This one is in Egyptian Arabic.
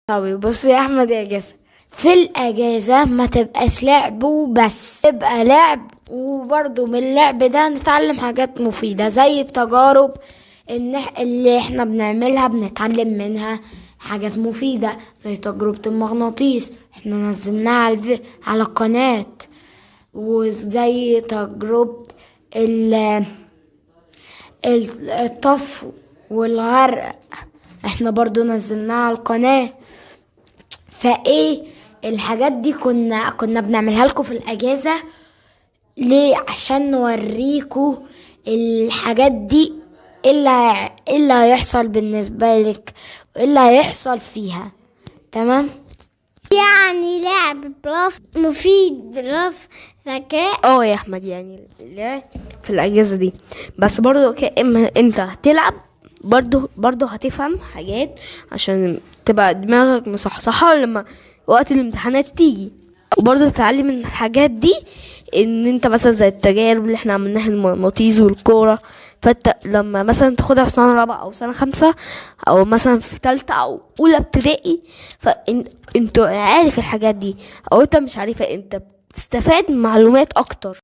طب بص يا احمد يا جاسم، في الاجازة ما تبقاش لعب وبس، تبقى لعب وبرضه من اللعب ده نتعلم حاجات مفيدة زي التجارب اللي احنا بنعملها بنتعلم منها حاجات مفيدة زي تجربة المغناطيس احنا نزلناها على القناة، وزي تجربة الطفو والغرق احنا برضو نزلناها على القناة. فايه الحاجات دي كنا بنعملها لكم في الاجازة ليه؟ عشان نوريكم الحاجات دي ايه اللي هيحصل بالنسبة لك وايه اللي هيحصل فيها. تمام؟ يعني لعب plus مفيد plus ذكاء. اه يا احمد، يعني اللعب في الاجازة دي بس برضو اما انت هتلعب برضو هتفهم حاجات عشان تبقى دماغك مصحصحه لما وقت الامتحانات تيجي، وبرضو تتعلم من الحاجات دي ان انت مثلا زي التجارب اللي احنا عملناها المغناطيس والكوره، فانت لما مثلا تاخدها في سنة رابعه او سنة خمسة او مثلا في تالتة او اولى ابتدائي، فانت عارف الحاجات دي او انت مش عارفها، انت بتستفاد معلومات اكتر.